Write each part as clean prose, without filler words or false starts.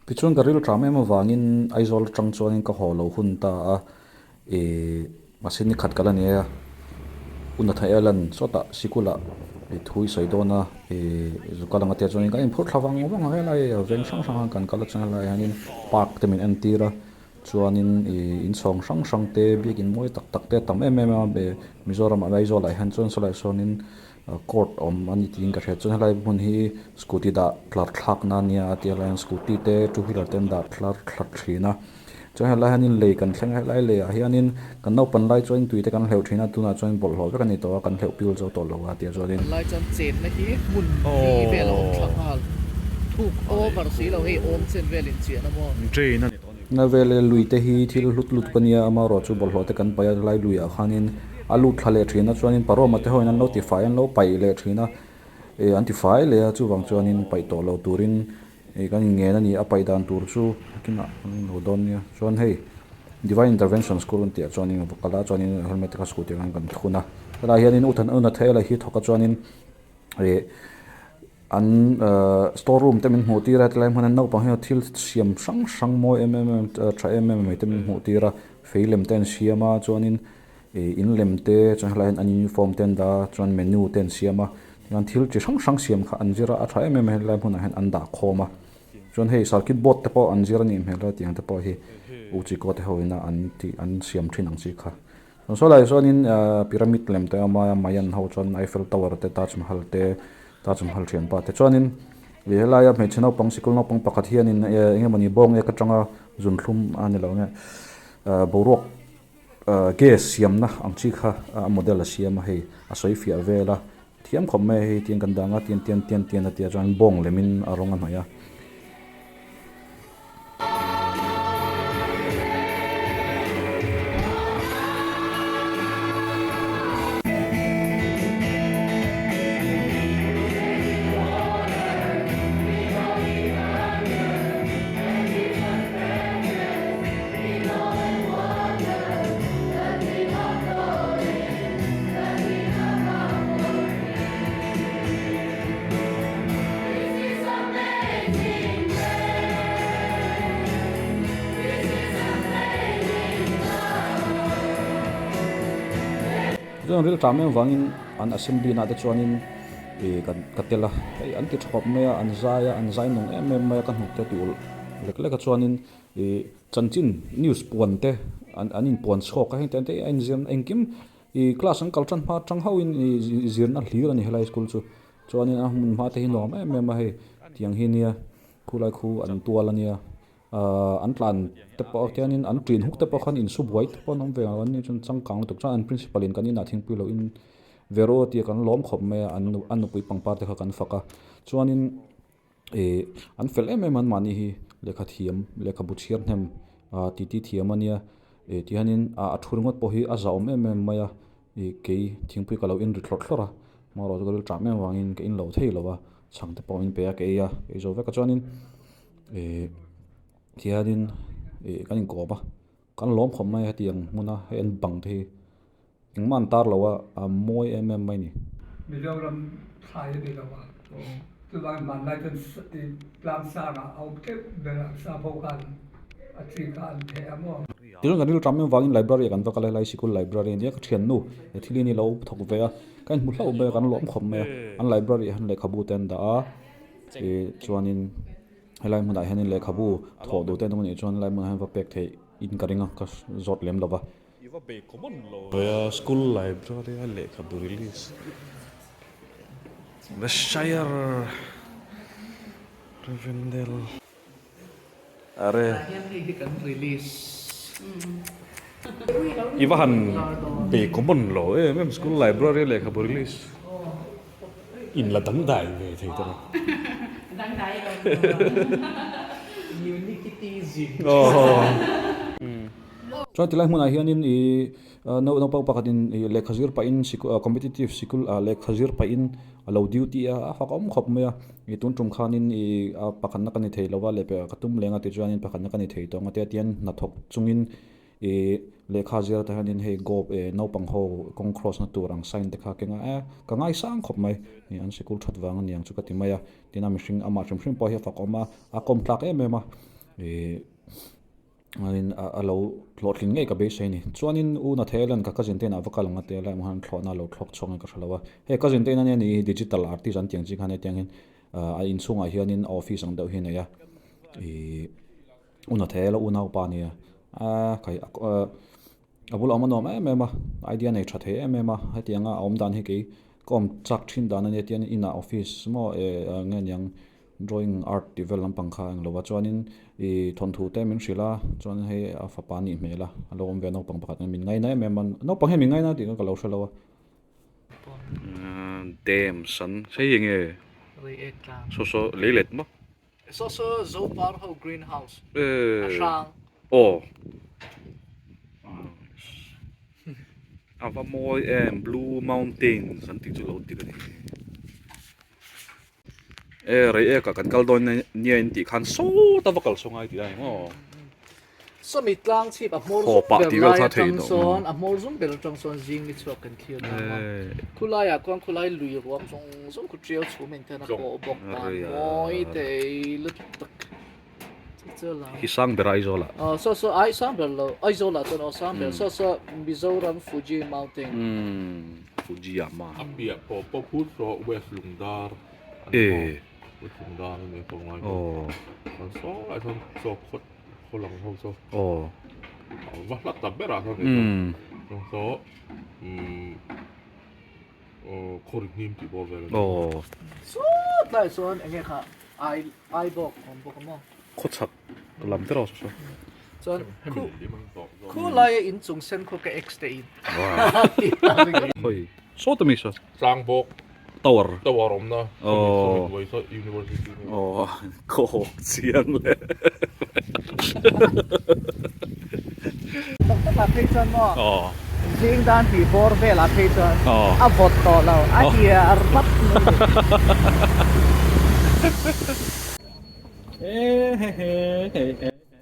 Tichuan ka rilṭam em avangin Aizawl aṭang chuanin ka haw lo hun ta a, ih mahse ni khat ka la nei a, hun a thaih a lan sawtah sikulah ih thu i sawi dawn a, ih zu kal anga tia chuanin kan inphur thla vang vang a, helai veng hrang hrang a kan kal a chuan helai hianin park te min entir a, chuanin ih inchhawng hrang hrang te biakin mawi tak tak te a tam em em a, Mizoram ah Aizawl ah hian chuan sawlai sawnin court awm a ni tiin ka hria chuan helai hmun hi scooty dah tlar thlakna a nia a tia lai hian scooty te two wheeler te an dah tlar thla thin a chuan helai hianin lei kan thleng a helai leiah hianin kan naupan lai chuan tui te kan hleuh thin a tunah chuan bawlhhlawh vek a ni tawh a kan hleuh piul zo tawh lo a tia chuanin. Lai chuan chenna hi hmun li vel a awm thla nghal thuk over si lo hei awm chen vel inchian a maw. Train a ni tawh a ni. Na vele lui te hi thil hlut lut a nia, amaherawh chu bawlhhlawh te kan paih a, helai luiah khanin a lut thla leh thin a, chuanin paroma te hoin an lo tifai an lo paih leh thin a, ih an tifai leh a, chuvang chuanin paih tawh lo turin ih kan inngen a ni, a paih dan tur chu kinah an lo dawn nia, chuan hei Divine Intervention School an tih ah chuanin a va kal a, chuanin helmet te kha scooty ah khan kan thun a, helaiah hianin u Nathela hi thawk a chuanin ih. An store room te min hmuh tir a tilai hmuna naupang hian thil siam hrang hrang mawi em em em tha em em mai te min hmuh tir a fei lem te an siam a chuanin ih in lem te chuan helaiah hian an uniform te an dah a chuan menu te an siam a chuan thil chi hrang hrang siam kha an zir a a tha em em a helai hmunah hian an dah khawm a chuan hei circuit board te pawh an zir a nih hmel a tiang te pawh hi u chikaw te ho ina an tih an siam thin ang chi kha. Saw lai chuanin pyramid lem te a awm a Mayan ho chuan Eiffel Tower te Taj Mahal te Taj Mahal thianpa te chuanin ih helaia hmeichhe naupang sikul naupang pakhat hianin eng emawni bawng ek atanga zunthlum a ni lo nge boruak gas siamna ang chi kha a model a siam a hei a sawi fiah vel a thiam khawp mai a hei tiang kan dang a tian tian tian tian a tia chuan bawng lemin a rawng a hnawih a. Chuan ril tlam em vangin an assembly na te chuanin ih kan ka tel a hei an ti tha khawp mai a an zai a an zai nung em em mai a ka hnuk te a ti ulh lek lek a chuanin ih chanchin news puan te an an inpuan chhuak a heng te a inziam engkim ih class an kal tan hma atang hauhin ih zirna hlir a ni helai school chu. Chuanin a hmun hma te hi nuam em em a hei tiang hi nia khulai khu an tual a nia ahh an tlan te pawh khianin an ṭin huk te pawh khan insu buai te pawh an awm ve ang an ni chuan changkang lutuk chuan an principal in kan inah thingpui lo in ve rawh aw tia kan lawm khawp mai a an a nupui pangpar te kha kan fak a chuanin ih an fel em em a anmahni hi lehkha thiam lehkhabu chhiar hnem ah titi thiam a nia ih tihianin a thu ringawt pawh hi a zahawm em em mai a. Ih kei thingpui ka lo in ri thlawrh thlawrh a hmanraw chu ka ril ṭah em avangin ka in lo thei lo a chhang te pawh min pe a ka ei a ei zo vek a chuanin ih tihianin ih kan inkawm a kan lawm khawp mai a hetiang hmuna hei an bang te hi engmah an tar lo a a mawi em em mai a ni. Mizoram thlai a ni lo a chuvangin hmanlai chuan tlang sangah a awm teuh ber a sap ho khan a chi kha an theh a maw. Tin kan rilṭam em vangin library ah kan va kal a helai sikul library a nia ka thiannu he thil hi ni lo thawk ve a ka inhmu hlauh mai a kan lawm khawp mai a an library ah hian lehkhabu te an dah a ih chuanin helai hmunah hianin lehkhabu thawh duh te an awm anih chuan helai hmunah hian va pek theih in ka ring a ka zawt lem lo va. I va bei common lo ve a school library a lehkhabu release the shire Rivendell. Are. I va han be common lo em em school library lehkhabu release in la dangdai ve thei ta rawh. Dangdai lo. Chuan tilai hmunah hianin ih naupang pakhatin ih lehkha zir pahin sikul competitive sikul ah lehkha zir pahin a lo duty a a fak awm khawp mai a ih tun tum khanin ih a pakhatna ka ni thei lo va leh pekah ka tum leng a tichuanin pakhatna ka ni thei tawh ang a tia tian hnathawk chungin ih lehkha zir atah hianin hei gawp eh naupang ho kawng cross na tur ang sign te kha a keng a eh ka ngaisang khawp mai ih an sikul that vang aniang chu ka ti mai a tin a mihring amah hrim hrim pawh hi a fak awm a a kawm tlak em em a. Ih a lo hlawhtling ngei ka beisei a ni. Chuanin U Nathailan ka cousin te inah va kal ang a tia lai ah khan thlawhna a lo thlawk chhuak in ka hre lo a. Hei cousin te in ania ni hi digital artist an tih ang chi khan hetiang hian a inchhungah hianin a office ang deuh hi a nei a. Ih U Nathaila unaupa a nia a kai a bulah awm a nuam em em a idea nei tha thei em em a hetianga a awm dan hi kei ka awm chak thin dan ania tian inah office maw eh nge niang drawing art tih vel lampang kha englo a chuanin ih thawnthu te min hrilh a chuan hei a fapa a nih hmel a a lo awm ve a naupang pakhat min ngaina em em a naupang hian min ngaina tih kha ka lo hre lo a. Dam san hei enge saw saw leilet maw. Saw saw Zopar ho greenhouse a hrang. Aw a va mawi em blue mountains an tih chu lo dik a ni. E rei eka kan kal dawn nia in tih khan sawta va kal saw ngai tih a ni maw? Sawmi tlang chhip a hmawr zum ber lai atang sawn a hmawr zum ber atang sawn zing ni chhuak kan thlir dang a. Khulai ah khuan khulai lui ruam zawng zawng khu tiau chhum in ten a kawh bawk dan mawi thei lutuk chu chu la. Hi sang ber Aizawl ah. Aw saw saw ai sang ber lo Aizawl ah chuan aw sang ber saw saw Mizoram Fuji Mountain. Umm Fujiyama. A piah pawh pawh phut rawh West Lungdar a ni maw? West Lungdar a ni tawh ngai maw? Chuan saw lai sawn chaw khaw khaw lang ho chu a va hla ta ber ah sawn ni chuan saw umm khaw ri hnim tih bawr vel a ni. Sawt lai chuan enge kha ai ai bawk awm bawk a maw? Khaw chhak lam te rawh saw. Chuan khu khu laia inchung sen khu ka ex te in. Khawi sawt a mi saw? Tlang bawk. Tower. Tower awmna. Oh. University. Oh, khaw chiang le. Tak tak ah phei chuan maw? Oh. Zing dan tih bawr vel ah phei chuan a vawt tawh lo a hiar vat mai.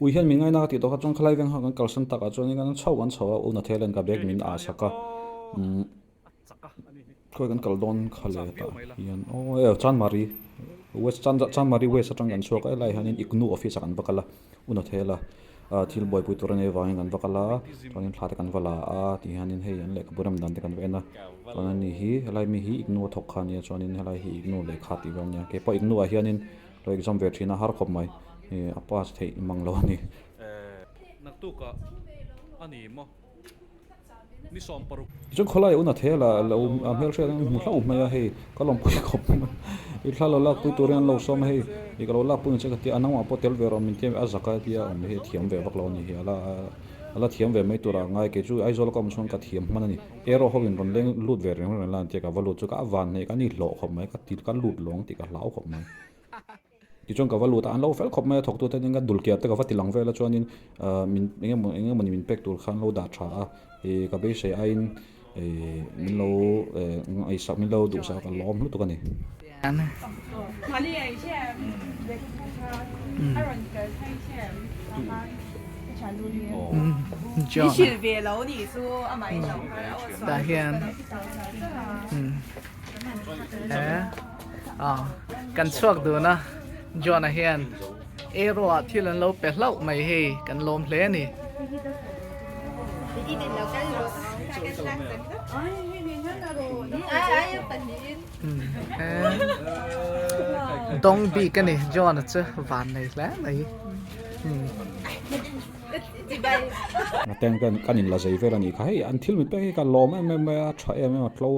Ui hian min ngaina ka tih tawh kha chuan khalai veng kha kan kalsan takah chuan kan chho kan chho a una thel ka bag min ah sak a umm khawi kan kal dawn kha leh tah hian aw e Chanmari west Chanmari west atang kan chhuak a helai hianin IGNOU office ah kan va kal a una thel a ah thil buaipui tur a nih avangin kan va kal a chuanin thla te kan va la a ti hianin hei an lehkhabu rem dan te kan va en a chuan ani hi helai mi hi IGNOU a thawk kha a nia chuanin helai hi IGNOU lehkha tih vel a nia keipawh IGNOU ah hianin Lo exam ve thin a har khawp mai ih a pass theih mang lo a ni. Naktukah a ni maw? Ni 60. Tichuan khawlai una thel a lo a hmelhriat an hmu hlauh mai a hei ka lawmpui khawp mai i thla lo lakpui turin an lo sawm a hei ih ka lo lakpui ang che ka tia a nangmah pawh tel ve rawh min tia a zak a tia awm hi a thiam ve vak lo a ni hi ala a la thiam ve mai turah a ngai kei chu Aizawl ka awm chuan ka thiam hman a ni erawh ho in rawn leng lut ve reng reng la an tia ka va lut chu ka van hneih ka ni hlawh khawp mai ka ti ka lut lawng tih ka hlau khawp mai. Tichuan ka va lut a, an lo fel khawp mai a thawktute nen ka dul kiar te ka va ti lang vel a chuanin ahh min eng emaw eng emawni min pek tur khan lo dah tha a ih ka beisei aiin ih min lo eh ngaihsak min lo duhsak a ka lawm lutuk a ni. Kan chhuak dun a, John-a hian arrow ah thil an lo pe hlauh mai hei kan lawm hle a ni. Dawng bik a ni John-a chu van nei hle mai. Ten kan inla zei vel a nih kha hei an thil mit pek hi ka lawm em em mai a, tha em em a tlo.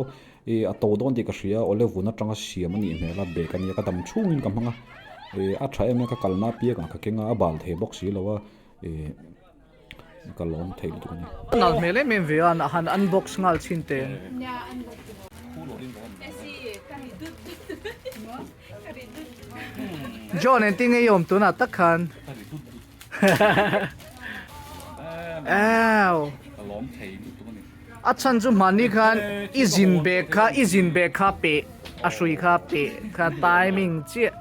Ih a to dawn tih ka hria olive vun atanga siam a nih hmel a bag a nia ka dam chhungin ka hmang a ih a tha em em ka kalna apiang ah ka keng a a bal thei bawk si lo a ih ka lawm thei lutuk a ni. Nal hmel em em ve a han unbox nghal chhin teh. John engtin nge i awm tunah tak khan. Aw. Ka lawm thei lutuk a ni. A chhan chu hmanni khan i zin bag kha i zin bag kha peh a hrui kha peh kha timing chiah.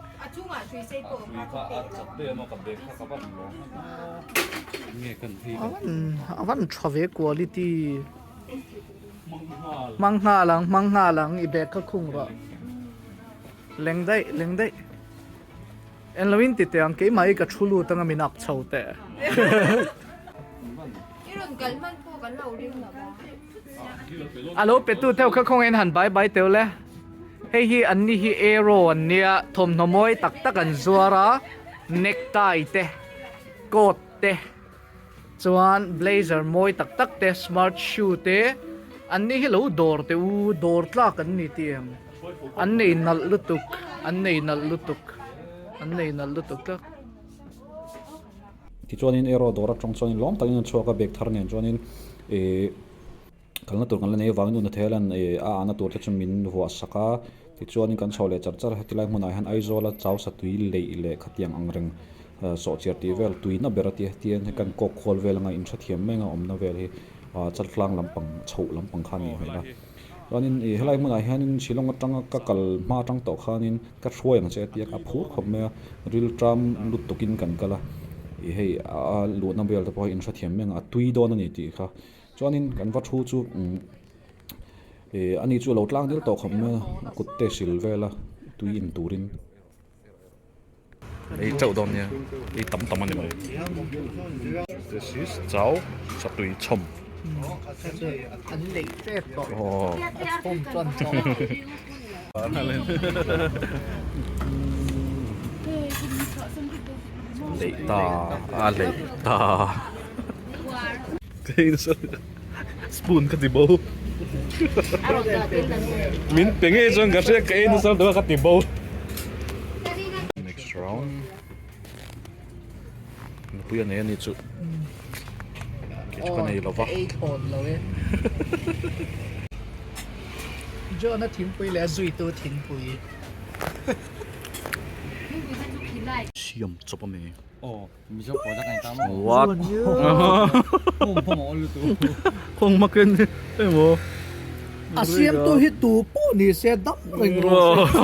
A van tha ve quality. Hmang nghal ang hmang nghal ang i bag kha khung rawh. Leng daih leng daih. En lo in ti teh ang keimah hi ka thu lut anga min ak chho teh. I rawn kal hman pawh kan lo ring lo va. A lo pe tu theuh kha khawngaihin han bai bai teuh le. Hei hi an ni hi arrow an nia thawmhnaw mawi tak tak an zuar a necktie te coat te chuan blazer mawi tak tak te smart shoe te an ni hi lo dawr teh u dawr tlak an ni tih em an nei nalh lutuk an nei nalh lutuk an nei nalh lutuk tlat. Tichuanin arrow dawr atang chuanin lawm takin a chhuak a bag thar nen chuanin ihh kalna tur kan la nei avangin u Nathela-a'n ih a ahna tur te chu min vuah sak a tichuanin kan chho leh char char a hetilai hmunah hian Aizawla chau satui leih leh khatiang ang reng sawhchiar tih vel tuina ber a tia hetiang hian kan kawk khual vel anga inhrethiam mai anga awmna vel hi ah chaltlang lampang chhoh lampang kha a nih hmel a chuanin ih helai hmunah hianin Shillong atanga ka kal hma atang tawh khanin ka hruai ang che a tia a phur khawp mai a rilṭam lutukin kan kal a ih hei a luhna vel te pawh hi inhrethiam mai anga a tui dawn a ni tih kha. Chuanin kan va thu chu umm ih ani chu a lo tlang dil tawh khawp mai a a kut te sil vel a tui in turin. Ei chauh dawn nia ei tam tam a ni mai. This is chau satui chhawm. An neih tep tawh a chhawm chuan tawh. Leih ta a leih ta. Spoon ka ti bo. Min pe ngei chuan ka hria ka ei nasa lutuk a ka ti bo. Next round. Nupui a nei a ni chu. Kei chu ka nei lo va. Ei thlawn lo e. John-a thingpui leh a zuitu thingpui. Siam chawp a mi. Aw, Mizo product a ni ta maw? What? Khawng makin emaw. A siamtu hi tu pawh ni se dam reng rawh se.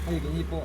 Hei keini pawh.